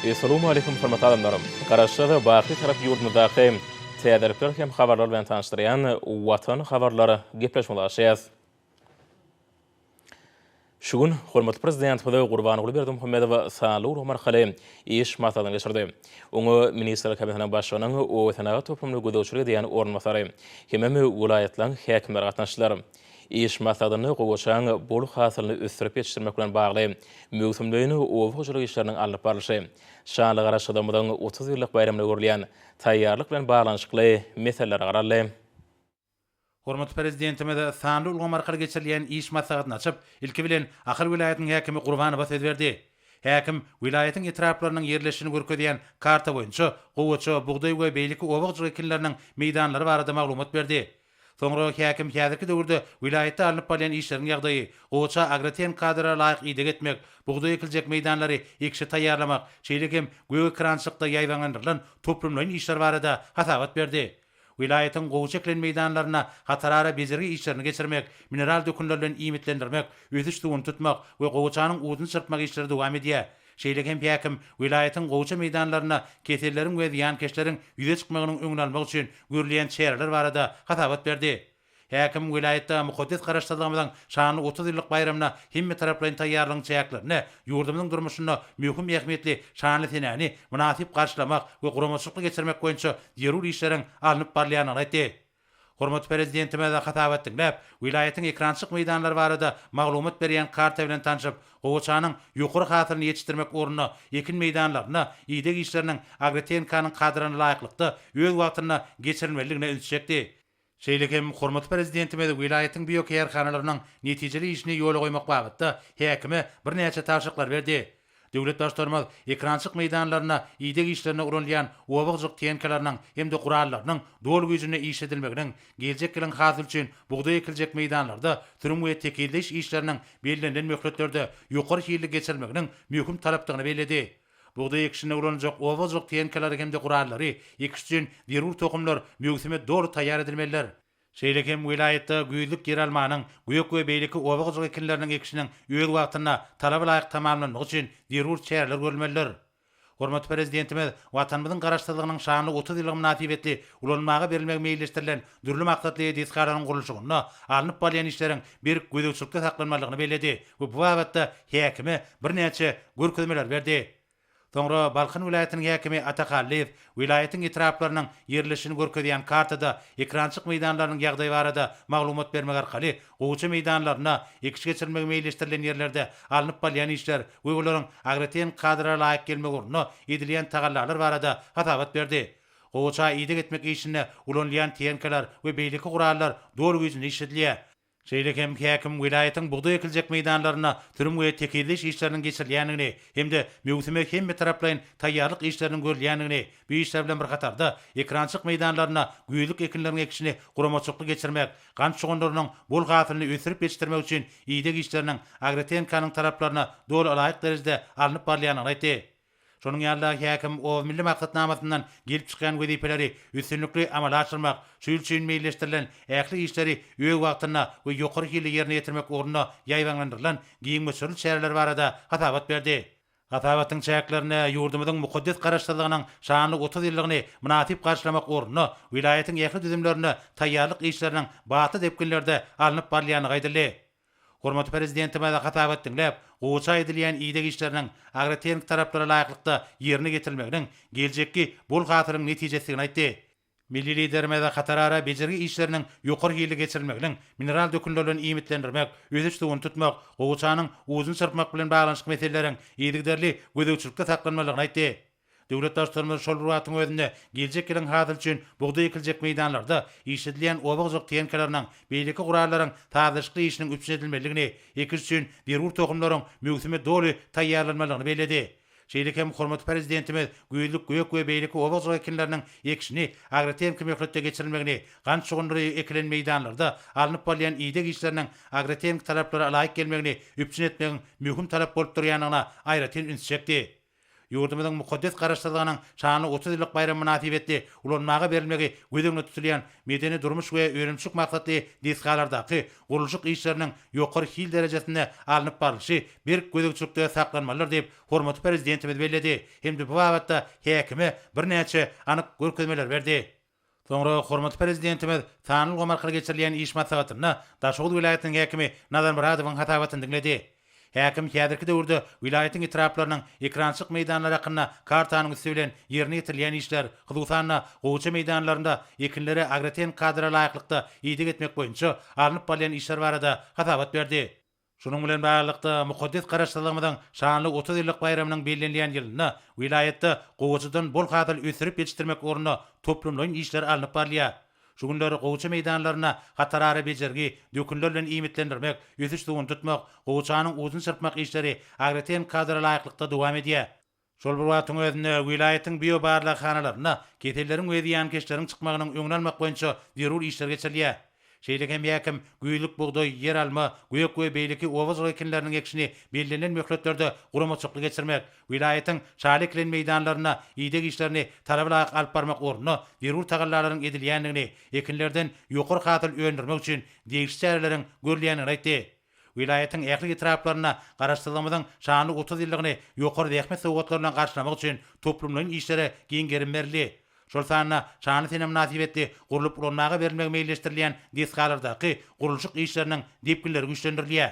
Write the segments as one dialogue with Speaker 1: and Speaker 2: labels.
Speaker 1: Essalawmaleýkum hormatly adamlar! Garaşsyz, baky Tarap ýurdumyzdaky täzelikler hem habarlar bilen tanyşdyrýan Watan habarlar gepleşigimize başlaýarys. Şu gün hormatly Prezidentimiz Gurbanguly Berdimuhamedow sanly ulgam arkaly iş maslahatyny geçirdi. Oňa Ministrler Kabinetiniň Başlygynyň oba-senagat toplumyna gözegçilik edýän orunbasary hemem welaýatlaryň häkimleri gatnaşdylar. Iş maslahatynda gowaçaň bol hasylyny ösdürip ýetişdirmek bilen bagly möwsümleýin oba hojalyk işleriniň alnyp barlyşy, şanly Garaşsyzlygymyzyň 30 ýyllyk baýramyna görülýän taýýarlyk bilen baglanyşykly meselelere garaldy.
Speaker 2: Hormatly Prezidentimiz sanly ulgam arkaly geçirilýän iş maslahatyny açyp, ilki bilen Ahal welaýatynyň häkimi Gurbanowa söz berdi. Häkim welaýatyň etraplarynyň ýerleşişini görkezýän karta boýunça gowaça, bugdaý we beýleki oba hojalyk ekinleriniň meýdanlary barada maglumat berdi. Soňra häkim häzirki döwürde welaýatda alnyp barylýan işleriň ýagdaýy, gowaça agrotehniki kadalara laýyk ideg etmek, bugdaý ekiljek meýdanlary ekişe taýýarlamak, şeýle hem gök ekrançylykda ýaýbaňlandyrylan toplumlaýyn işler barada hasabat berdi. Welaýatyň gowaça ekilen meýdanlarynda hatarara bejergi işlerini geçirmek, mineral dökünler bilen iýmitlendirmek, ösüş suwuny tutmak we gowaçanyň uduny çyrpmak işleri dowam edýär. Şeýle hem häkim welaýatyň gowaça meýdanlarynda keselleriň we zyýankeşleriň ýüze çykmagynyň öňüni almak üçin görülýän çäreler barada hasabat berdi. Häkim welaýatda mukaddes Garaşsyzlygymyzyň şanly 30 ýyllyk baýramyna hemmetaraplaýyn taýýarlygyň çäklerinde ýurdumyzyň durmuşynda möhüm ähmiýetli şanly senäni mynasyp garşylamak we guramaçylykly geçirmek boýunça zerur işleriň alnyp barylýandygyny aýtdy. Hormatly Prezidentimiz hasabat diňläp, welaýatyň ekrançylyk meýdanlary barada maglumat berýän karta bilen tanşyp, gowaçanyň ýokary hasylyny ýetişdirmek ugrunda ekin meýdanlarynda ideg işleriniň agrotehnikanyň kadalaryna laýyklykda öz wagtynda geçirilmelidigine ünsi çekdi. Şeýle hem hormatly Prezidentimiz welaýatyň biokärhanalarynyň netijeli işini ýola goýmak babatda häkime birnäçe tabşyryklary berdi. Döwlet Baştutanymyz ekrançyk meýdanlarynda ideg işlerinde ulanylýan oba hojalyk tehnikalarynyň hem-de gurallarynyň doly güýjünde işledilmeginiň, geljek ýylyň hasyly üçin bugdaý ekiljek meýdanlarda sürüm we tekizleýiş işleriniň bellenilen möhletlerde ýokary hilli geçirilmeginiň möhüm talapdygyny belledi. Bugdaý ekişinde ulanyljak oba hojalyk tehnikalary hem-de gurallary, ekiş üçin zerur tohumlar möwsüme doly taýýar edilmelidir. Şeýle hem welaýatda güýzlük ýeralmanyň, gök we beýleki oba hojalyk ekinleriniň ekişiniň öz wagtynda, talaba laýyk tamamlanmagy üçin zerur çäreler görülmelidir. Hormatly Prezidentimiz Watanymyzyň Garaşsyzlygynyň şanly 30 ýyllygy mynasybetli ulanylmaga berilmegi meýilleşdirilen dürli maksatly desgalaryň gurluşygynda alnyp barylýan işleriň berk gözegçilikde saklanmalydygyny belledi we bu babatda häkime birnäçe görkezmeleri berdi. Soňra Balkan welaýatynyň häkimi Ata Hallyýew welaýatyň etraplarynyň ýerleşişini görkezýän kartada ekrançyk meýdanlarynyň ýagdaýy barada maglumat bermek arkaly gowaça meýdanlarynda ekiş geçirilmegi meýilleşdirilen ýerlerde alnyp barylýan işler we olaryň agrotehniki kadalara laýyk gelmegi ugrunda edilýän tagallalar barada hasabat berdi. Gowaça ideg etmek işinde ulanylýan tehnikalar we beýleki gurallar doly güýjünde işledilýär. Şeýle hem häkim welaýatyň bugdaý ekiljek meýdanlarynda sürüm we tekizleýiş işleriniň geçirilýändigini hem-de möwsüme hemmetaraplaýyn taýýarlyk işleriniň görülýändigini, bu işler bilen bir hatarda, ekerançylyk meýdanlarynda güýzlük ekinleriň ekişini guramaçylykly geçirmek, gant şugundyrynyň bol hasylyny ösdürip ýetişdirmek üçin ideg işleriniň agrotehnikanyň talaplaryna doly ylaýyk derejede alnyp barylýandygyny aýtdy. Şonuň ýaly-da, häkim Oba milli maksatnamasyndan gelip çykýan wezipeleri üstünlikli amala aşyrmak, şu ýyl üçin meýilleşdirilen ähli işleri öz wagtynda we ýokary hilli ýerine ýetirmek ugrunda ýaýbaňlandyrylan giň möçberli çäreler barada hasabat berdi. Hasabatyň çäklerinde ýurdumyzyň mukaddes Garaşsyzlygynyň şanly 30 ýyllygyny mynasyp garşylamak ugrunda welaýatyň ähli düzümlerinde taýýarlyk işleriniň batly depginlerde alnyp barylýandygy aýdyldy. Hormatly Prezidentimiz hasabat diňläp, gowaça edilýän ideg işleriniň agrotehniki talaplara laýyklykda ýerine ýetirilmeginiň geljekki bol hasylyň netijesidigini aýtdy. Milli Liderimiz hatarara bejergi işleriniň ýokary hilli geçirilmeginiň, mineral dökünler bilen iýmitlendirmek, ösüş suwuny tutmak, gowaçanyň ujuny çyrpmak bilen baglanyşykly meseleleriň yzygiderli gözegçilikde saklanmalydygyny aýtdy. Döwlet Baştutanymyz şol bir wagtyň özünde geljek ýylyň hasyly üçin bugdaý ekiljek meýdanlarda işledilýän oba hojalyk tehnikalarynyň, beýleki gurallaryň sazlaşykly işiniň üpjün edilmelidigini, ekiş üçin zerur tohumlaryň möwsüme doly taýýarlanmalydygyny belledi. Şeýle hem hormatly Prezidentimiz güýzlük gök we beýleki oba hojalyk ekinleriniň ekişini agrotehniki möhletde geçirilmegini, gant şugundyry ekilen meýdanlarda alnyp barylýan ideg işleriniň agrotehniki talaplara laýyk gelmegini üpjün etmegiň möhüm talap bolup durýandygyna aýratyn ünsi çekdi. Ýurdumyzyň mukaddes Garaşsyzlygynyň şanly 30 ýyllyk baýramy mynasybetli ulanmaga berilmegi göz öňünde tutulýan medeni-durmuş we önümçilik maksatly desgalardaky gurluşyk işleriniň ýokary hil derejesinde alnyp barlyşy berk gözegçilikde saklanmalydyr diýip, hormatly Prezidentimiz belledi hem-de bu babatda häkime birnäçe anyk görkezmeleri berdi. Soňra hormatly Prezidentimiz sanly ulgam arkaly geçirilýän iş maslahatynda Daşoguz welaýatynyň häkimi Nazar Myradowyň hasabatyny diňledi. Häkim häzirki döwürde welaýatyň etraplarynyň ekrançylyk meýdanlary hakynda kartanyň üsti bilen ýerine ýetirilýän işler, hususan-da, gowaça meýdanlarynda ekinlere agroten kadra laýyklykda ideg etmek boýunça alnyp barylýan işler barada hasabat berdi. Şunuň bilen baglylykda, mukaddes Garaşsyzlygymyzyň şanly 30 ýyllyk baýramynyň bellenilýän ýylynda welaýatda gowaçadan bol hasyl ösdürip ýetişdirmek ugrunda toplumlaýyn işler alnyp barylýar. Şu günler gowaça meýdanlarynda hatarara bejergi, dökünler bilen iýmitlendirmek, ösüş suwuny tutmak, gowaçanyň ujuny çyrpmak işleri agroten kadra laýyklykda dowam edýär. Şol bir wagtyň özünde, welaýatyň biobarlaghanalarynda keselleriň we zyýankeşleriň çykmagynyň öňüni almak boýunça zerur işler geçirilýär. Şeýle hem häkim güýzlük bugdaý, ýeralma, gök we beýleki oba hojalyk ekinleriniň ekişini bellenilen möhletlerde guramaçylykly geçirmek, welaýatyň şaly ekilen meýdanlarynda ideg işlerini talaba laýyk alyp barmak ugrunda zerur tagallalaryň edilýändigini, ekinlerden ýokary hasyl öndürmek üçin degişli çäreleriň görülýändigini aýtdy. Welaýatyň ähli etraplarynda Garaşsyzlygymyzyň şanly 30 ýyllygyny ýokary zähmet sowgatlary bilen garşylamak üçin toplumlaýyn işlere giň gerim berildi. Şol sanda şanly sene mynasybetli gurlup ulanmaga berilmegi meýilleşdirilýän desgalardaky gurluşyk işleriniň depginleri güýçlendirilýär.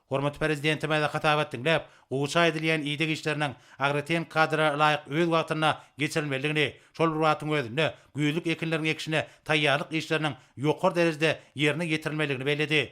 Speaker 2: Hormatly Prezidentimiz hasabat diňläp, gowaça edilýän ideg işleriniň agrotehniki kadra laýyk öz wagtynda geçirilmelidigini, şol bir wagtyň özünde güýzlük ekinleriň ekişine taýýarlyk işleriniň ýokary derejede ýerine ýetirilmelidigini belledi.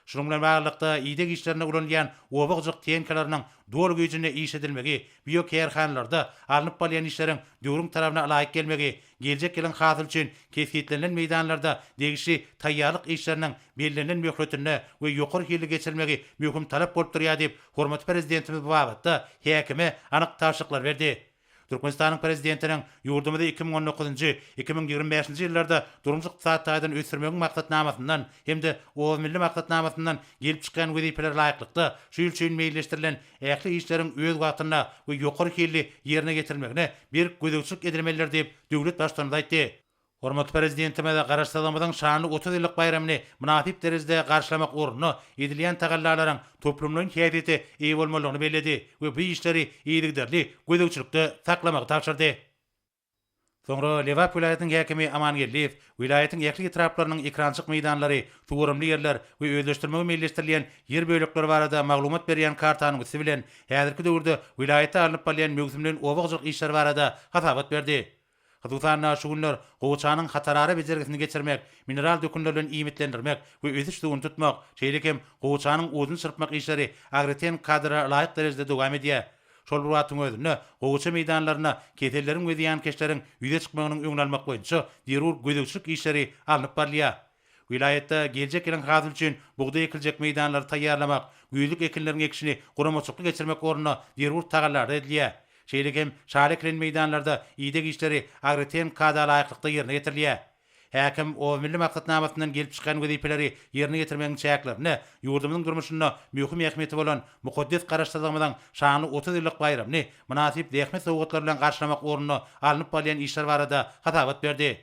Speaker 2: Şunuň bilen baglylykda, ideg işlerinde ulanylýan oba hojalyk tehnikalarynyň doly güýjünde işledilmegi, biokärhanalarda alnyp barylýan işleriň döwrüň talabyna laýyk gelmegi, geljek ýylyň hasyly üçin kesgitlenilen meýdanlarda degişli taýýarlyk işleriniň bellenilen möhletinde we ýokary hilli geçirilmegi möhüm talap bolup durýar diýip, hormatly Prezidentimiz bu babatda häkime anyk tabşyryklary berdi. Türkmenistanyň Prezidentiniň ýurdumyzy 2019-njy, 2025-nji ýyllarda durmuş-ykdysady taýdan ösdürmegiň maksatnamasyndan hem-de Oba milli maksatnamasyndan gelip çykýan wezipelere laýyklykda, şu ýyl üçin meýilleşdirilen ähli işleriň öz wagtynda we ýokary hilli ýerine ýetirilmegine berk gözegçilik edilmelidir diýip, döwlet Baştutanymyz aýtdy. Hormatly Prezidentimiz Garaşsyzlygymyzyň şanly 30 ýyllyk baýramyny mynasyp derejede garşylamak ugrunda edilýän tagallalaryň toplumlaýyn häsiýete eýe bolmalydygyny belledi we bu işleri yzygiderli gözegçilikde saklamagy tabşyrdy. Soňra Lebap welaýatynyň häkimi Aman Geldiýew welaýatyň ähli etraplarynyň ekrançyk meýdanlary, suwarymly ýerler we özleşdirmegi meýilleşdirilýän ýer bölekleri barada maglumat berýän kartanyň üsti bilen häzirki döwürde welaýatda alnyp barylýan möwsümleýin oba hojalyk işleri barada hasabat berdi. Hususan-da, şu günler gowaçanyň hatarara bejergisini geçirmek, mineral dökünler bilen iýmitlendirmek we ösüş suwuny tutmak, şeýle hem gowaçanyň ujuny çyrpmak işleri agrotehniki kadra laýyk derejede dowam edýär. Şol bir wagtyň özünde, gowaça meýdanlarynda keselleriň we zyýankeşleriň ýüze çykmagynyň öňüni almak boýunça zerur gözegçilik işleri alnyp barylýar. Welaýatda geljek ýylyň hasyly üçin bugdaý ekiljek meýdanlary taýýarlamak, güýzlük ekinleriň ekişini guramaçylykly geçirmek ugrunda zerur tagallalar edilýär. Şeýle hem şaly ekilen meýdanlarda ideg işleri agrotehniki kada laýyklykda ýerine ýetirilýär. Häkim Oba milli maksatnamasyndan gelip çykýan wezipeleri ýerine ýetirmegiň çäklerinde ýurdumyzyň durmuşynda möhüm ähmiýeti bolan mukaddes Garaşsyzlygymyzyň şanly 30 ýyllyk baýramyny mynasyp zähmet sowgatlary bilen garşylamak ugrunda alnyp barylýan işler barada hasabat berdi.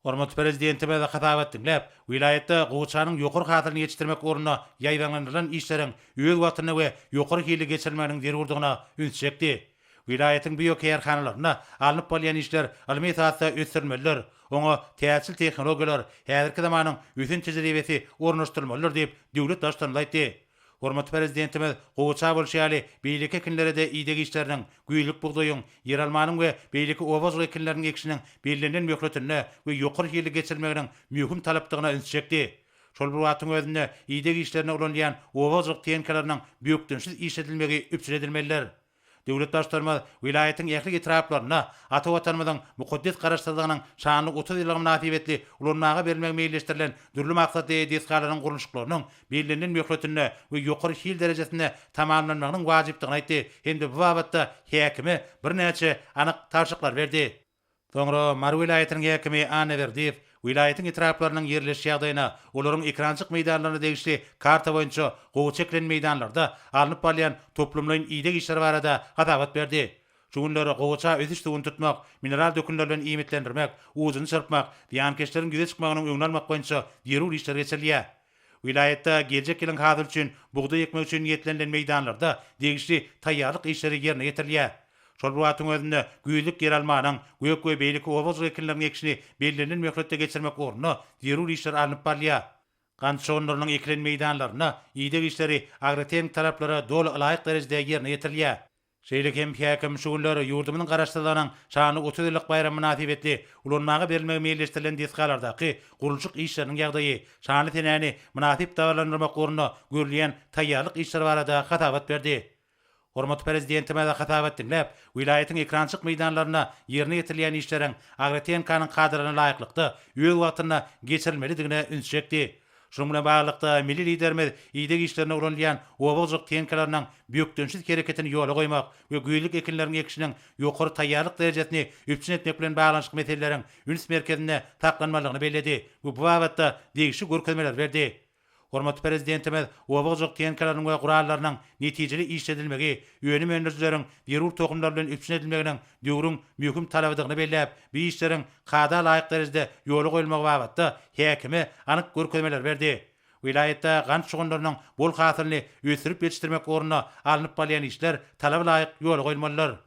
Speaker 2: Hormatly Prezidentimiz hasabat diňläp, welaýatda gowaçanyň ýokary hasylyny ýetişdirmek ugrunda ýaýbaňlandyrylan işleriň öz wagtynda we ýokary hilli geçirilmeginiň zerurdygyna üns çekdi. Welaýatyň biokärhanalarynda alnyp barylýan işler ylmy esasda ösdürilmelidir, oňa täzeçil tehnologiýalar, häzirki zamanyň ösen tejribesi ornaşdyrylmalydyr diýip, döwlet Baştutanymyz aýtdy. Hormatly Prezidentimiz gowaça bolşy ýaly, beýleki ekinlere-de ideg işleriniň, güýzlük bugdaýyň, ýeralmanyň we beýleki oba hojalyk ekinleriniň ekişiniň bellenilen möhletinde we ýokary hilli geçirilmeginiň möhüm talapdygyna ünsi çekdi. Şol bir wagtyň özünde, ideg işlerinde ulanylýan oba hojalyk tehnikalarynyň bökdençsiz işledilmegi üpjün edilmelidir. Döwlet Baştutanymyz welaýatyň ähli etraplarynda ata Watanymyzyň mukaddes Garaşsyzlygynyň şanly 30 ýyllygy mynasybetli ulanmaga berilmegi meýilleşdirilen dürli maksatly desgalaryň gurluşyklarynyň bellenilen möhletinde we ýokary hil derejesinde tamamlanmagynyň wajypdygyny aýtdy hem-de bu babatda häkime birnäçe anyk tabşyryklary berdi. Soňra Mary welaýatynyň häkimi Annaberdiýew welaýatyň etraplarynyň ýerleşiş ýagdaýyna, olaryň ekrançyk meýdanlaryna degişli karta boýunça gowy çekilen meýdanlarda alnyp barylýan toplumlaýyn ideg işleri barada hasabat berdi. Şu günler gowaça ösüş suwuny tutmak, mineral dökünler bilen iýmitlendirmek, ujuny çyrpmak, zyýankeşleriň ýüze çykmagynyň öňüni almak boýunça zerur işler geçirilýär. Welaýatda geljek ýylyň hasyly üçin bugdaý ekmek üçin niýetlenilen meýdanlarda degişli taýýarlyk işleri ýerine ýetirilýär. Şol bir wagtyň özünde güýzlük ýeralmanyň, gök we beýleki oba hojalyk ekinleriniň ekişini bellenilen möhletde geçirmek ugrunda zerur işler alnyp barylýar. Gant şogundyrynyň ekilen meýdanlarynda ideg işleri agrotehniki talaplara doly ylaýyk derejede ýerine ýetirilýär. Şeýle hem häkim şu günler ýurdumyzyň Garaşsyzlygynyň şanly 30 ýyllyk baýramy mynasybetli ulanmaga berilmegi meýilleşdirilen desgalardaky gurluşyk işleriniň ýagdaýy, şanly senäni mynasyp dabaralandyrmak ugrunda görülýän taýýarlyk işleri barada hasabat berdi. Hormatly Prezidentimiz hasabat diňläp, welaýatyň ekrançyk meýdanlarynda ýerine ýetirilýän işleriň agrotehnikaanyň kadalaryna laýyklykda öz wagtynda geçirilmelidigine üns çekdi. Şunuň bilen baglylykda, milli Liderimiz ideg işlerinde ulanylýan oba hojalyk tehnikalarynyň bökdençsiz hereketini ýola goýmak we güýzlük ekinleriň ekişiniň ýokary taýýarlyk derejesini üpjün etmek bilen baglanyşykly meseleleriň üns merkezinde saklanmalydygyny belledi we bu babatda degişli görkezmeleri berdi. Hormatly Prezidentimiz oba hojalyk tehnikalarynyň we gurallarynyň netijeli işledilmegi, önüm öndürijileriň zerur tohumlar bilen üpjün edilmeginiň döwrüň möhüm talabydygyny belläp, bu işleriň kada laýyk derejede ýola goýulmagy babatda häkime anyk görkezmeleri berdi. Welaýatda gant şugundyrynyň bol hasylyny ösdürip ýetişdirmek ugrunda alnyp barylýan işler talaba laýyk ýola goýulmalydyr.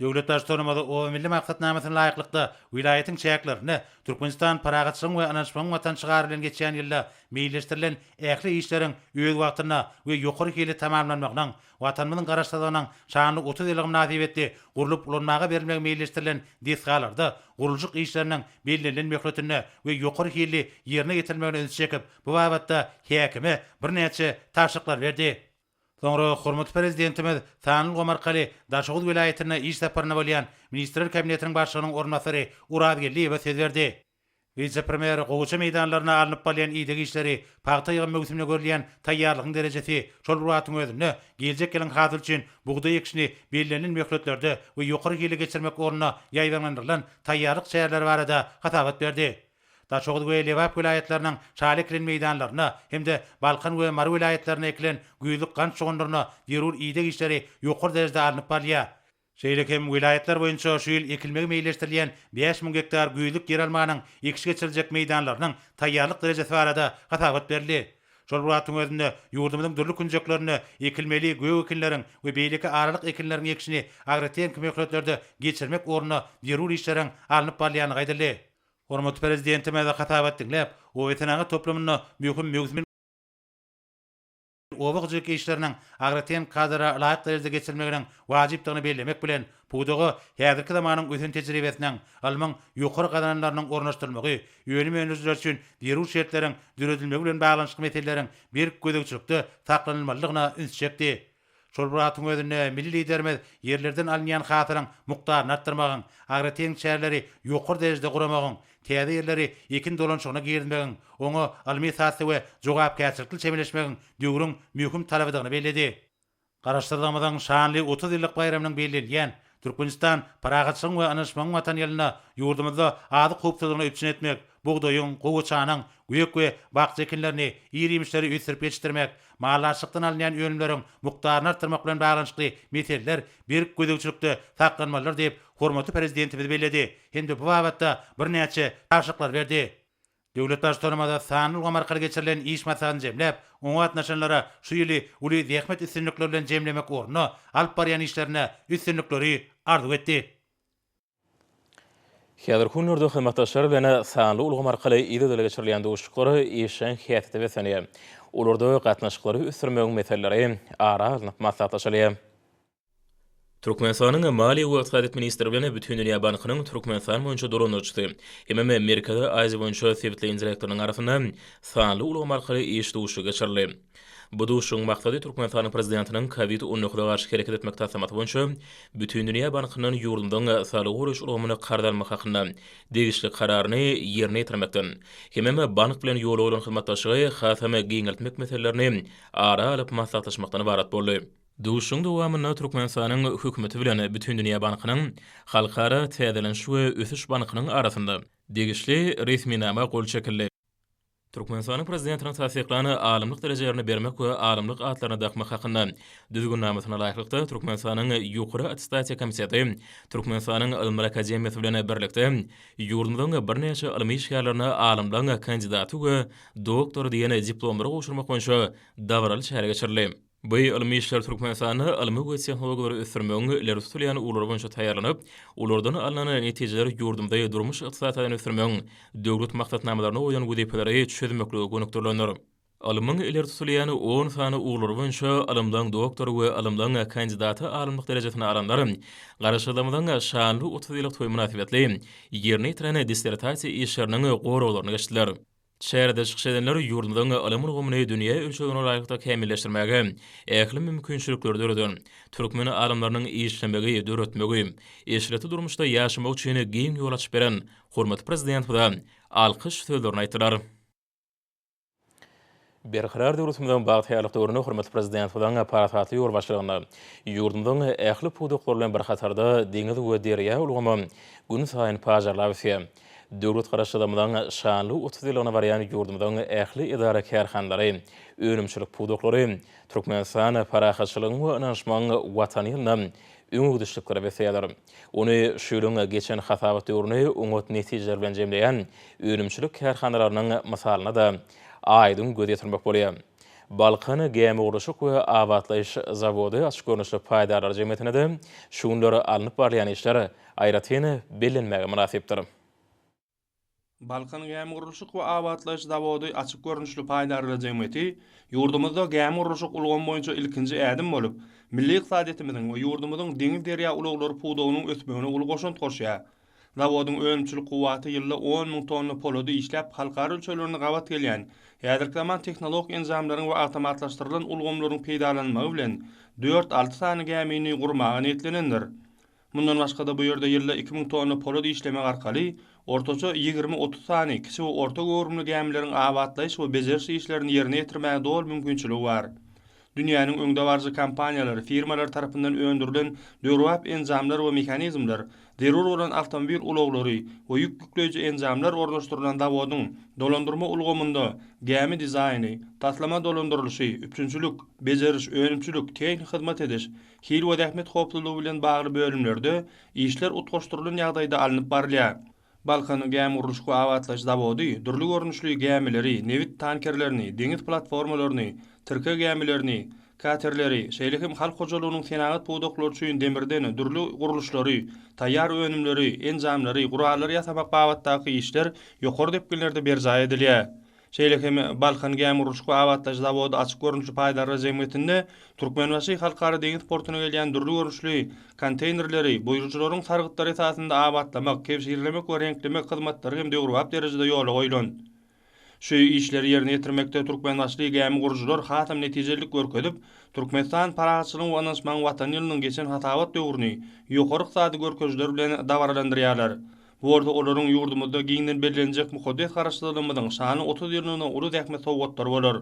Speaker 2: Döwlet Baştutanymyz Oba milli maksatnamasyna laýyklykda, welaýatyň çäklerinde Türkmenistan parahatçylygyň we ynanyşmagyň Watany şygary bilen geçýän ýylda meýilleşdirilen ähli işleriň öz wagtynda we ýokary hilli tamamlanmagynyň, Watanymyzyň Garaşsyzlygynyň şanly 30 ýyllygy mynasybetli gurlup ulanmaga berilmegi meýilleşdirilen desgalarda gurluşyk işleriniň bellenilen möhletinde we ýokary hilli ýerine ýetirilmegine ünsi çekip, bu babatda häkime birnäçe tabşyryklary berdi. Soňra hormatly Prezidentimiz sanly ulgam arkaly Daşoguz welaýatynda iş saparynda bolýan Ministrler Kabinetiniň Başlygynyň orunbasary Oraz Geldiýewe söz berdi. Wise-premýer gowaça meýdanlarynda alnyp barylýan ideg işleri, pagta ýygym möwsümine görülýän taýýarlygyň derejesi, şol bir wagtyň özünde, geljek ýylyň hasyly üçin bugdaý ekişini bellenilen möhletlerde we ýokary hilli geçirmek ugrunda ýaýbaňlandyrylan taýýarlyk çäreleri barada hasabat berdi. Daşoguz we Lebap welaýatlarynyň şaly ekilen meýdanlarynda hem-de Balkan we Mary welaýatlarynda ekilen güýzlük gant şugundyryna zerur ideg işleri ýokary derejede alnyp barylýar. Şeýle hem welaýatlar boýunça şu ýyl ekilmegi meýilleşdirilýän 5000 gektar güýzlük ýeralmanyň ekiş geçiriljek meýdanlarynyň taýýarlyk derejesi barada hasabat berildi. Şol bir wagtyň özünde, ýurdumyzyň dürli künjeklerinde ekilmeli gök ekinleriň we beýleki aralyk ekinleriň ekişini agrotehniki möhletlerde geçirmek ugrunda zerur işleriň alnyp barylýandygy aýdyldy. Hormatly Prezidentimiz hasabat diňläp, oba-senagat toplumynda möhüm möwsümiň oba hojalyk işleriniň agrotehniki kadalara laýyk derejede geçirilmeginiň wajypdygyny bellemek bilen, pudaga häzirki zamanyň ösen tejribesiniň, ylmyň ýokary gazananlarynyň ornaşdyrylmagy, önüm öndürijiler üçin zerur şertleriň döredilmegi bilen baglanyşykly meseleleriň berk gözegçilikde saklanylmalydygyna ünsi çekdi. Şol bir wagtyň özünde, milli Liderimiz ýerlerden alynýan hasylyň mukdaryny artdyrmagyň, agrotehniki çäreleri ýokary derejede guramagyň, täze ýerleri ekin dolanyşygyna girizmegiň, oňa ylmy esasda we jogapkärçilikli çemeleşmegiň döwrüň möhüm talabydygyny belledi. Garaşsyzlygymyzyň şanly 30 ýyllyk baýramynyň bellenilýän Türkmenistan, parahatçylygyň we ynanyşmagyň Watany ýylynda ýurdumyzda azyk howpsuzlygyny üpjün etmek, bugdaýyň, gowaçanyň, gök we bakja ekinlerini, ir-iýmişleri ösdürip ýetişdirmek, maldarçylykdan alynýan önümleriň mukdaryny artdyrmak bilen baglanyşykly meseleler berk gözegçilikde saklanmalydyr diýip, hormatly Prezidentimiz belledi hem-de bu babatda birnäçe tabşyryklary berdi. Döwlet Baştutanymyz sanly ulgam arkaly geçirilen iş maslahatyny jemläp, oňa gatnaşanlara şu ýyly uly zähmet üstünlikleri bilen jemlemek ugrunda alyp barýan işlerinde üstünlikleri arzuw etdi.
Speaker 1: Häzirki günlerde hyzmatdaşlar bilen sanly ulgam arkaly yzygiderli geçirilýän duşuşyklar işjeň häsiýete beslenýär. Olarda gatnaşyklary ösdürmegiň meseleleri ara alnyp maslahatlaşylýar. Türkmenistanyň Maliýe we ykdysadyýet ministri bilen Bütindünýä bankynyň Türkmenistan boýunça dolandyryjysy hemem Merkezi Aziýa boýunça sebitleýin direktorynyň arasynda sanly ulgam arkaly iş duşuşygy geçirildi. Bu duşuşygyň maksady Türkmenistanyň Prezidentiniň Covid 19 a garşy hereket etmek taslamasy boýunça Bütindünýä bankyndan ýurdumyzyň saglygy goraýyş ulgamyna karz almak hakynda degişli Kararyny ýerine ýetirmekden hemem bank bilen ýola goýlan hyzmatdaşlygy hasam giňeltmek meselelerini ara alyp maslahatlaşmakdan ybarat boldy. Duşuşygyň dowamynda Türkmenistanyň Hökümeti bilen Bütindünýä bankynyň Halkara täzeleniş we ösüş bankynyň arasynda degişli resminama gol çekildi. Türkmenistanyň Prezidentiniň tassyklan Alymlyk derejelerini bermek we alymlyk atlaryny dakmak hakynda Düzgünnamasyna laýyklykda, Türkmenistanyň Ýokary attestasiýa komiteti Türkmenistanyň Ylymlar akademiýasy bilen birlikde ýurdumyzyň birnäçe ylmy işgärlerine alymlygyň kandidaty we doktory diýen diplomlary gowşurmak boýunça dabaraly çäre geçirildi. Bu ylmy işler Türkmenistanda ylmy we tehnologiýalary ösdürmegiň ileri tutulýan ugurlary boýunça taýýarlanyp, olardan alnan netijeler ýurdumyzy durmuş-ykdysady taýdan ösdürmegiň döwlet maksatnamalaryna goýlan wezipeleri çözmeklige gönükdirilendir. Ylmyň ileri tutulýan on sany ugurlary boýunça ylymlaryň doktory we ylymlaryň kandidaty alymlyk derejesini alanlar Garaşsyzlygymyzyň şanly 30 ýyllyk toýy mynasybetli ýerine ýetiren dissertasiýa işleriniň goraglaryny geçdiler. Çärede çykyş edenler ýurdumyzyň ylym ulgamyny dünýä ölçegine laýyklykda kämilleşdirmäge ähli mümkinçilikleri döreden, türkmen alymlarynyň işlemegi, döretmegi, eşretli durmuşda ýaşamagy üçin giň ýol açyp beren hormatly Prezidentimize alkyş sözlerini aýtdylar. Berkarar döwletimiziň bagtyýarlyk döwründe hormatly Prezidentimiziň parasatly ýolbaşçylygynda ýurdumyzyň ähli pudaklary bilen bir hatarda deňiz we derýa ulgamy günsaýyn pajarlap ösýär. Döwlet Garaşsyzlygymyzyň şanly 30 ýyllygyna barýan ýurdumyzyň ähli edara-kärhanalary, önümçilik pudaklary Türkmenistan parahatçylygyň we ynanyşmagyň Watany ýylynda öňegidişliklere besleýärler. Ony şu ýylyň geçen hasabat döwrüni oňat netijeler bilen jemleýän önümçilik kärhanalarynyň mysalynda-da aýdyň göz ýetirmek bolýar. Balkan gämigurluşyk we abatlaýyş zawody açyk görnüşli paýdarlar jemgyýetinde-de şu günler alnyp barylýan işler aýratyn bellenmäge mynasypdyr.
Speaker 3: Balkan gämigurluşyk we abatlaýyş zawody açyk görnüşli paýdarlar jemgyýeti ýurdumyzda gämigurluşyk ulgamy boýunça ilkinji ädim bolup, milli ykdysadyýetimiziň we ýurdumyzyň deňiz-derýa ulaglary pudagynyň ösmegine uly goşant goşýar. Zawodyň önümçilik kuwwaty ýylda 10 müň tonna polady işläp, halkara ölçeglerine gabat gelýän, häzirki zaman tehnologik enjamlaryň we awtomatlaşdyrylan ulgamlaryň peýdalanylmagy bilen dört-alty sany gämini gurmaga niýetlenendir. Mundan başga-da, bu ýerde ýylda 2000 tonna polat işlemek arkaly ortaça 20-30 sany kiçi we orta göwrümli gämileriň abatlaýyş we bejeriş işlerini ýerine ýetirmäge doly mümkinçiligi bar. Dünýäniň öňdebaryjy kompaniýalary, firmalary tarapyndan öndürilen döwrebap enjamlar we mehanizmler, zerur bolan awtomobil ulaglary we ýük ýükleýji enjamlar ornaşdyrylan zawodyň dolandyrma ulgamynda gämi dizaýny, taslama dolandyrylyşy, üpjünçilik, bejeriş, önümçilik, tehniki hyzmat ediş, Hil we zähmet howpsuzlygy bilen bagly bölümlerde işler utgaşdyrylan ýagdaýda alnyp barylýar. Balkan gämigurluşyk we abatlaýyş zawody dürli görnüşli gämileri, nebit tankerlerini, deňiz platformalaryny, tirkeg gämilerini, katerleri, şeýle hem halk hojalygynyň senagat pudaklary üçin demirden dürli gurluşlary, taýýar önümleri, enjamlary, gurallary ýasamak babatdaky işler ýokary depginlerde berjaý edilýär. Şeýle hem Balkan gämigurluşyk we abatlaýyş zawody açyk görnüşli paýdarlar jemgyýetinde Türkmenbaşy Halkara deňiz portuna gelýän dürli görnüşli konteýnerleri buýrujylaryň sargytlary esasynda abatlamak, kebşirlemek we reňklemek hyzmatlary hem döwrebap derejede ýola goýlan. Şu işleri ýerine ýetirmekde türkmenbaşyly gämi gurujylar hasam netijelilik görkezip, Türkmenistan parahatçylygyň we ynanyşmagyň Watany ýylynyň geçen hasabat döwrüni ýokary ykdysady görkezijiler bilen dabaralandyrýarlar. Bu bolsa olaryň ýurdumyzda giňden bellenjek mukaddes Garaşsyzlygymyzyň şanly 30 ýyllygyna uly zähmet sowgatlary bolar.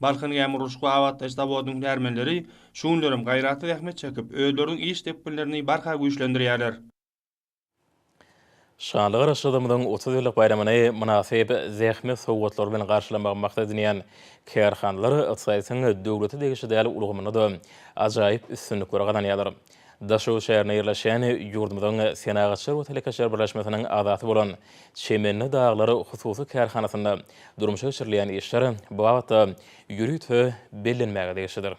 Speaker 3: Balkan gämigurluşyk we abatlaýyş zawodynyň hünärmenleri şu günlerem gaýratly zähmet çekip, özleriniň iş depginlerini barha güýçlendirýärler.
Speaker 1: Şanly Garaşsyzlygymyzyň 30 ýyllyk baýramyny mynasyp zähmet sowgatlary bilen garşylamagy maksat edinýän kärhanalar ykdysadyýetiň döwlete degişli däl ulgamynda-da ajaýyp üstünlikleri gazanýarlar. Daşoguz şäherinde ýerleşýän ýurdumyzyň Senagatçylar we telekeçiler birleşmesiniň agzasy bolan Çemenli daglar hususy kärhanasynda durmuşa geçirilýän işler bu babatda ýörite bellenmäge degişlidir.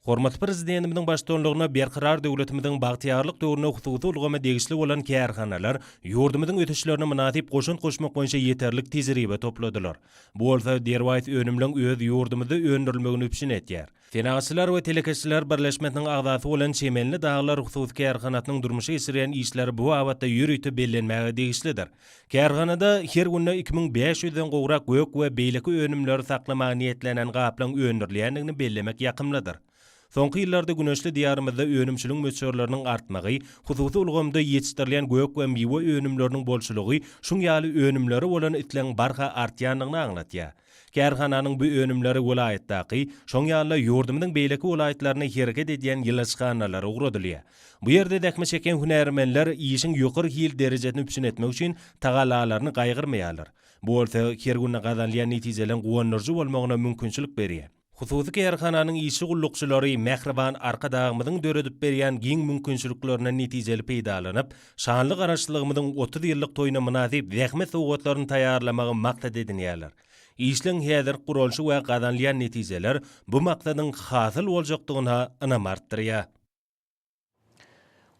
Speaker 4: Hormatly Prezidentimiziň baştutanlygynda Berkarar döwletimiziň bagtyýarlyk döwründe hususy ulgama degişli bolan kärhanalar ýurdumyzyň ösüşlerine mynasyp goşant goşmak boýunça ýeterlik tejribe topladylar. Bu bolsa derwaýys önümleň öz ýurdumyzda öndürilmegini üpjün edýär. Senagatçylar we telekeçiler birleşmesiniň agzasy bolan Çemenli daglar hususy kärhanasynyň durmuşa geçirýän işleri bu babatda ýörite bellenmäge degişlidir. Kärhanada her günde 2500-den gowrak gök we beýleki önümleri saklamaga niýetlenen gaplaň öndürilýändigini bellemek ýakymlydyr. Soňky ýyllarda güneşli Diýarymyzda önümçiligiň möçberleriniň artmagy, hususy ulgamda ýetişdirilýän gök we miwe önümleriniň bolçulygy şuň ýaly önümlere bolan islegiň barha artýandygyny aňladýar. Kärhananyň bu önümleri welaýatdaky, şoň ýaly-da ýurdumyzyň beýleki welaýatlarynda hereket edýän ýylaçhanalara ugradylýar. Bu ýerde zähmet çekýän hünärmenler işiň ýokary hil derejesini üpjün etmek üçin tagallalaryny gaýgyrmaýarlar. Bu bolsa her günde gazanylýan netijeleriň guwandyryjy bolmagyna mümkinçilik berýär. Hususy kärhananyň işçi gullukçylary mähriban Arkadagymyzyň döredip berýän giň mümkinçiliklerinden netijeli peýdalanyp, şanly Garaşsyzlygymyzyň 30 ýyllyk toýuna mynasyp zähmet sowgatlaryny taýýarlamagy maksat edinýärler. Işleň häzirki guralyşy we gazanylýan netijeler bu maksadyň hasyl boljakdygyna ynam artdyrýar.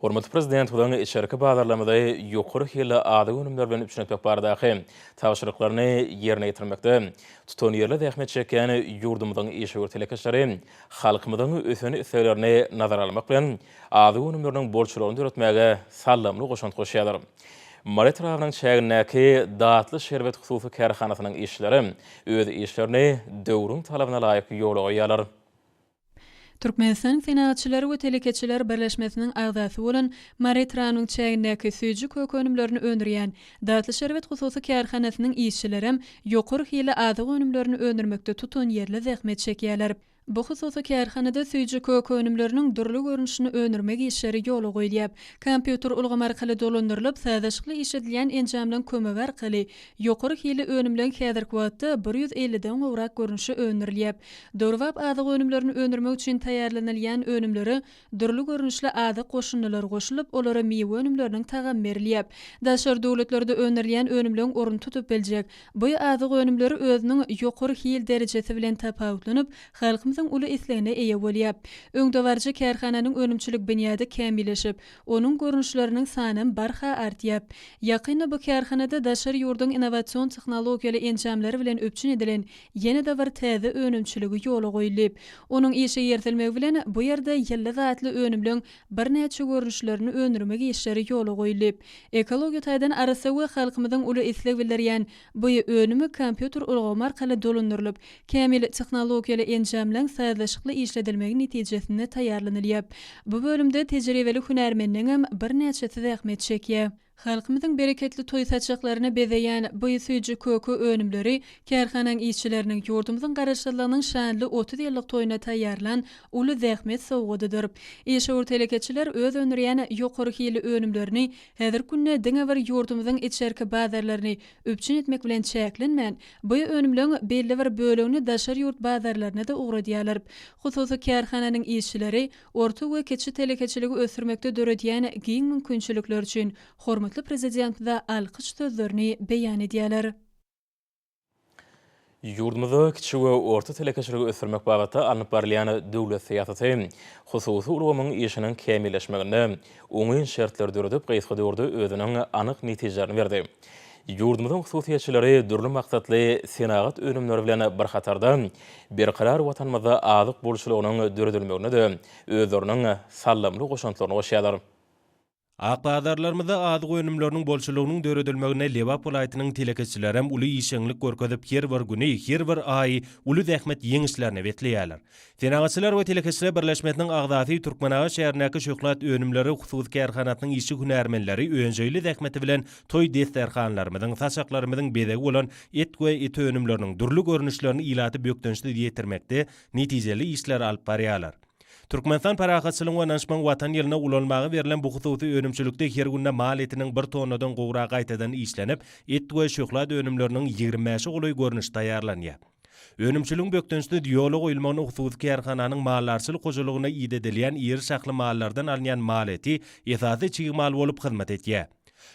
Speaker 1: Hormatly Prezidentimiziň içerki bazarlarymyzy ýokary hilli azyk önümleri bilen üpjün etmek baradaky tabşyryklaryny ýerine ýetirmekde tutanýerli zähmet çekýän ýurdumyzyň işewür telekeçileri halkymyzyň ösen isleglerini nazara almak bilen, azyk önümleriniň bolçulygyny döretmäge saldamly goşant goşýarlar. Mary etrabynyň çägindäki Datly şerbet hususy kärhanasynyň işçileri öz işlerini döwrüň talabyna laýyk ýola goýýarlar.
Speaker 5: Türkmenistanyň Senagatçylary we telekeçiler birleşmesiniň agzasy bolan Mary etrabynyň çägindäki süýji-kök önümlerini öndürýän Datly şerbet hususy kärhanasynyň işçilerem ýokary hilli azyk önümlerini öndürmekde tutanýerli zähmet çekýärler. Bu hususy kärhanada süýji-kök önümleriniň dürli görnüşini öndürmek işleri ýola goýulýar. Kompýuter ulgamy arkaly dolandyrylyp, sazlaşykly işledilýän enjamlaryň kömegi arkaly ýokary hilli önümleň häzirki wagtda 150-den gowrak görnüşi öndürilýär. Döwrebap azyk önümlerini öndürmek üçin taýýarlanylýan önümlere dürli görnüşli azyk goşundylary goşulyp, olara miwe önümleriniň tagamy berilýär. Daşary döwletlerde öndürilýän önümleň ornuny tutup biljek bu azyk önümleri özüniň ýokary hil derejesi bilen tapawutlanyp, halkymyzyň uly islegine eýe bolýar. Öňdebaryjy kärhananyň önümçilik binýady kämilleşip, onuň görnüşleriniň sanam barha artýar. Ýakynda bu kärhanada daşary ýurduň innowasion tehnologiýaly enjamlary bilen üpjün edilen Ýene-de bir täze önümçiligi ýola goýuldy. Onuň işe girizilmegi bilen, bu ýerde ýyldyz atly önümleň birnäçe görnüşlerini öndürmek işleri ýola goýuldy. Ekologiýa taýdan arassa we halkymyzyň uly isleg bildirýän bu önümi kompýuter ulgamy arkaly dolandyrylyp, kämil tehnologiýaly enjamlaň sazlaşykly işledilmegi netijesinde taýýarlanylýar. Bu bölümde tejribeli hünärmenleňem birnäçesi zähmet çekýär. Halkymyzyň bereketli toý saçaklaryny bezeýän bu süýji-köke önümleri kärhanaň işçileriniň ýurdumyzyň Garaşsyzlygynyň şanly 30 ýyllyk toýuna taýýarlan uly zähmet sowgadydyr. Işewür telekeçiler öz öndürýän ýokary hilli önümlerini häzirki günde diňe bir ýurdumyzyň içerki bazarlaryny üpjün etmek bilen çäklenmän, bu önümleň belli bir bölegini daşary ýurt bazarlaryna-da ugradýarlar. Hususy kärhananyň işçileri Orta we kiçi telekeçiligi ösdürmekde döredýän giň mümkinçilikleri üçin hormatly Prezidentimize alkyş sözlerini beýan edýärler.
Speaker 1: Ýurdumyzda kiçi we orta telekeçiligi ösdürmek babatda alnyp barylýan döwlet syýasaty hususy ulgamyň işiniň kämilleşmeginde oňyn şertleri döredip, gysga döwürde özüniň anyk netijelerini berdi. Ýurdumyzyň hususyýetçileri dürli maksatly senagat önümleri bilen bir hatarda, berkarar Watanymyzda azyk bolçulygynyň döredilmegine-de özleriniň saldamly goşantlaryny goşýarlar.
Speaker 4: Ak bazarlarymyzda azyk önümleriniň bolçulygynyň döredilmeginde Lebap welaýatynyň telekeçilerem uly işjeňlik görkezip, her bir güni, her bir aýy uly zähmet ýeňişlerine besleýärler. Senagatçylar we telekeçiler birleşmesiniň agzasy Türkmenabat şäherindäki Şöhlat önümleri hususy kärhanasynyň işçi-hünärmenleri önjeýli zähmeti bilen toý desterhanlarymyzyň, saçaklarymyzyň bezegi bolan et we et önümleriniň dürli görnüşlerini ilata bökdençsiz ýetirmekde netijeli işleri alyp barýarlar. Türkmenistan parahatçylygyň we ynanyşmagyň Watan ýylynda ulanylmaga berlen bu hususy önümçilikde her günde mal etiniň bir tonnadan gowragy gaýtadan işlenip, et we şöhlat önümleriniň 25-e golaý görnüşi taýýarlanýar. Önümçiligiň bökdençsiz ýola goýulmagyna hususy kärhananyň maldarçylyk hojalygynda idedilýän iri şahly mallardan alynýan mal eti esasy çig mal bolup hyzmat edýär.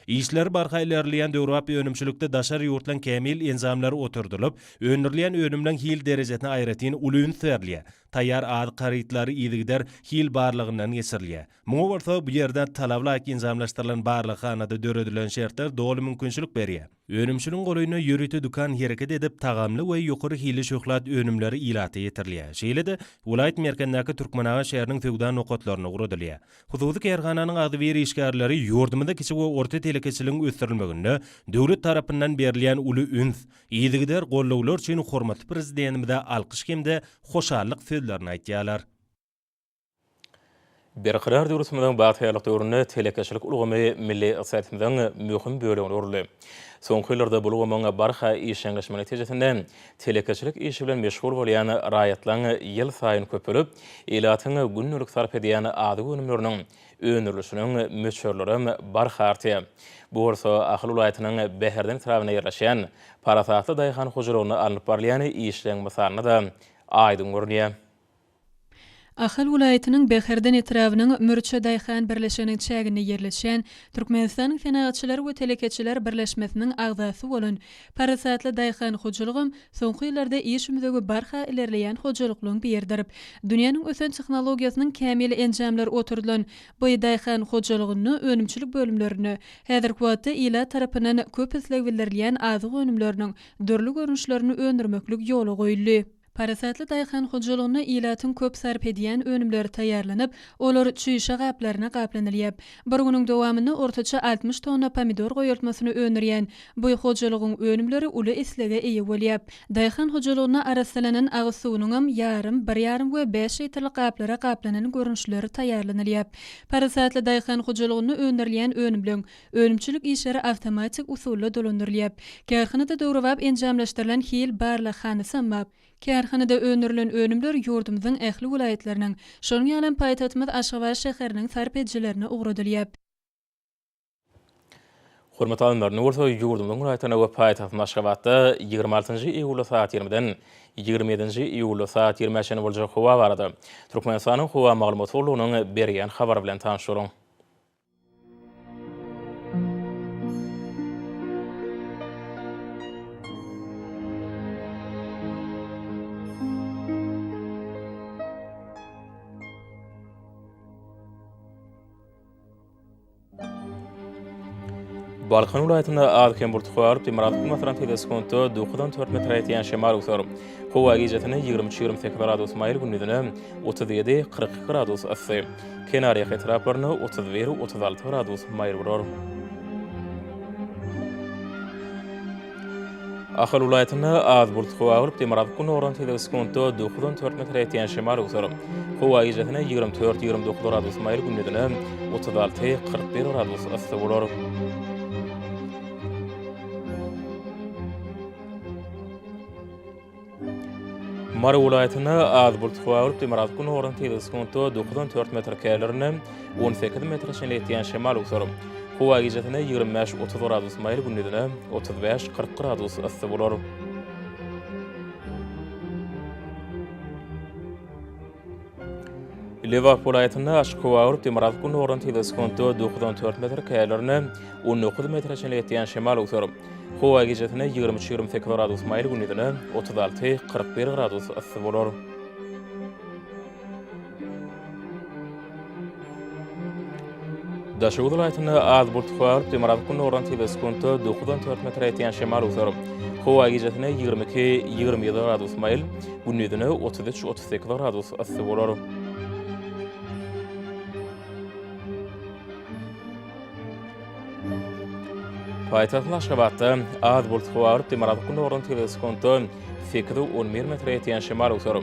Speaker 4: Işleri barha ilerleýän döwrebap önümçilikde daşary ýurtlaryň kämil enjamlary oturdylyp, öndürilýän önümleň hil derejesine aýratyn uly üns berilýär. Taýýar azyk harytlary yzygider hil barlagyndan geçirilýär. Muňa bolsa bu ýerde talabalaýyk enjamlaşdyrylan barlaghanada döredilen şertler doly mümkinçilik berýär. Önümçiligiň golaýynda ýörite dükan hereket edip, tagamly we ýokary hilli şöhlat önümleri ilata ýetirilýär. Şeýle-de, welaýat merkezindäki Türkmenabat şäheriniň söwda nokatlaryna ugradylýar. Hususy kärhananyň agzybir işgärleri ýurdumyzda kiçi we orta telekeçiligiň ösdürilmeginde döwlet tarapyndan berilýän uly üns, yzygider goldawlar üçin hormatly Prezidentimize alkyş hem-de hoşallyk sözlerini aýdýarlar.
Speaker 1: Berkarar döwletimiziň bagtyýarlyk döwründe telekeçilik ulgamy milli ykdysadyýetimiziň möhüm bölegine öwrüldi. Soňky ýyllarda bu ulgamyň barha işjeňleşmegi netijesinde telekeçilik işi bilen meşgul bolýan raýatlaryň ýylsaýyn köpelip, ilatyň gündelik sarp edýän azyk önümleriniň öndürilişiniň möçberlerem barha artýar. Bu bolsa Ahal welaýatynyň Bäherden etrabynda ýerleşýän Parasatly daýhan hojalygynda alnyp barylýan işleň mysalynda-da aýdyň görünýär.
Speaker 5: Ahal welaýatynyň Bäherden etrabynyň Mürçe daýhan birleşiginiň çäginde ýerleşýän Türkmenistanyň Senagatçylar we telekeçiler birleşmesiniň agzasy bolan Parasatly daýhan hojalygam soňky ýyllarda iş ümzügi barha ilerleýän hojalyklaryň biridir. Dünýäniň ösen tehnologiýasynyň kämil enjamlary oturdylan bu daýhan hojalygynda önümçilik bölümlerinde häzirki wagtda ilat tarapyndan köp isleg bildirilýän azyk önümleriniň dürli görnüşlerini öndürmeklik ýola goýuldy. Parasatly daýhan hojalygynda ilatyň köp sarp edýän önümleri taýýarlanyp, olar çüýşe gaplaryna gaplanylýar. Bir günüň dowamynda ortaça 60 tonna pomidor goýaltmasyny öndürýän bu hojalygyň önümleri uly islege eýe bolýar. Daýhan hojalygynda arassalanan agyz suwunyňam ýarym, bir ýarym we bäş litrlik gaplara gaplanan görnüşleri taýýarlanylýar. Parasatly daýhan hojalygynda öndürilýän önümleň Önümçilik işleri awtomatik usulda dolandyrylýar. Kärhanada döwrebap enjamlaşdyrylan hil barlaghanasy bar. Kärhanada öndürilen önümler ýurdumyzyň ähli welaýatlarynyň, şonuň ýalam paýtagtymyz Aşgabat şäheriniň sarp edijilerine ugradylýar.
Speaker 1: Hormatly alymlar, indi bolsa ýurdumyzyň welaýatlarynda we paýtagtymyz Aşgabatda 26 iýulda sagat 20-den 27 iýulda sagat 20-ä çenli boljak howa barada Türkmenistanyň Howa maglumat gullugynyň berýän habary bilen tanyş boluň. Balkan welaýatynda az-kem bulut galyp, demirgazyk günbatardan tizligi sekuntda dokuzdan dört metre ýetýän şemal öwser. Howa gijesine 23-28 gradus maýyl, gündizine 37-42 gradus yssy. Kenarýaka etraplarynda 31, 36 gradus maýyl bolar. Ahal welaýatynda az bulut howa bolup, demirgazyk gündogardan tizligi sekuntda dokuzdan dört metre ýetýän şemal öwser. Howa gijesine 24, 29 gradus maýyl, gündizine 36, 41 gradus yssy bolar. Mary welaýatynda az bulut howa bolup, demirgazyk gündogardan tizligi sekuntda dokuzdan dört metr, käýerlerinde 18 metre çenli ýetýän şemal öwser. Howa gijesine 25, 30 gradus maýyl, gündizine 35, 40 gradus yssy bolar. Lebap welaýatynda açyk howa bolup, demirgazyk gündogardan tizligi sekuntda dokuzdan dört metr, käýerlerinde 19 metre çenli ýetýän şemal öwser. Howa gijesine 23, 28 gradus maýyl, gündizine 36, 41 gradus yssy bolar. Daşoguz welaýatynda az bulut howa bolup, demirgazyk gündogardan tizligi sekuntda dokuzdan dört metre ýetýän şemal öwser. Howa gijesine 22, 27 gradus maýyl, gündizine 33, 38 gradus yssy bolar. Paýtagtymyz Aşgabatda az bulut howa bolup, demirgazyk gündogardan tizligi sekuntda sekiz 11 metre ýetýän şemal öwser.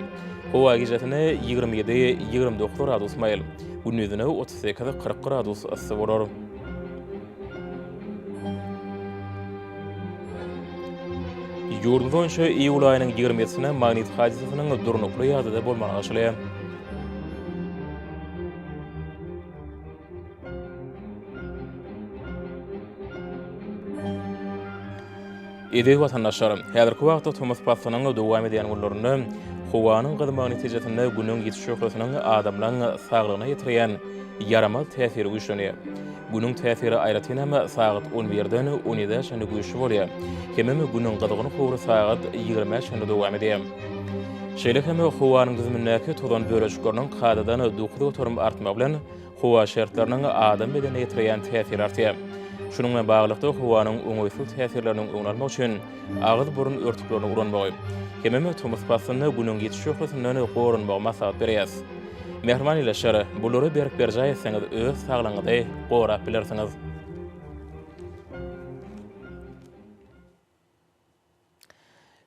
Speaker 1: Howa gijesine 27, 29 gradus maýyl, gündizine 38, 40 gradus yssy bolar. Ýurdumyz boýunça iýul aýynyň 27-sine magnit hadysasynyň durnukly ýagdaýda bolmagyna garaşylýar. Eziz watandaşlar! Häzirki wagtda tomus paslynyň dowam edýän günlerinde howanyň gyzmagy netijesinde Günüň ýiti şöhlesiniň adamlaryň saglygyna ýetirýän ýaramaz täsiri güýçlenýär. Günüň täsiri aýratyn hem sagat on birden on ýedä çenli güýçli bolýar. Hemem Günüň gyzgyn howry sagat ýigrimä çenli dowam edýär. Şeýle hem howanyň düzümindäki tozan bölejikleriniň kadadan 9% artmagy bilen howa şertleriniň adam bedenine ýetirýän täsiri artýar. Şunuň bilen baglylykda, howanyň oňaýsyz täsirleriniň öňüni almak üçin agyz-burun örtüklerini ulanmagy, hemem tomus paslynda Günüň ýiti şöhlesinden goranmagy maslahat berýäris. Mähriban ildeşler, bulary berk berjaý etseňiz öz saglygyňyzy gorap bilersiňiz.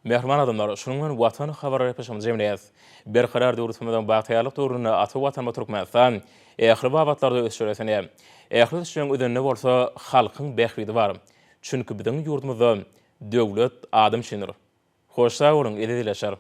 Speaker 1: Mähriban adamlar, şunuň bilen Watan habarlar gepleşigimizi jemleýäris. Berkarar döwletimiziň bagtyýarlyk döwründe ata Watanymyz Türkmenistan ähli babatlarda ösüşlere ösenýär. Ähli ösüşleriň özeninde bolsa halkyň bähbidi bar. Çünki biziň ýurdumyzda döwlet adam üçindir. Hoş sag boluň, eziz ildeşler!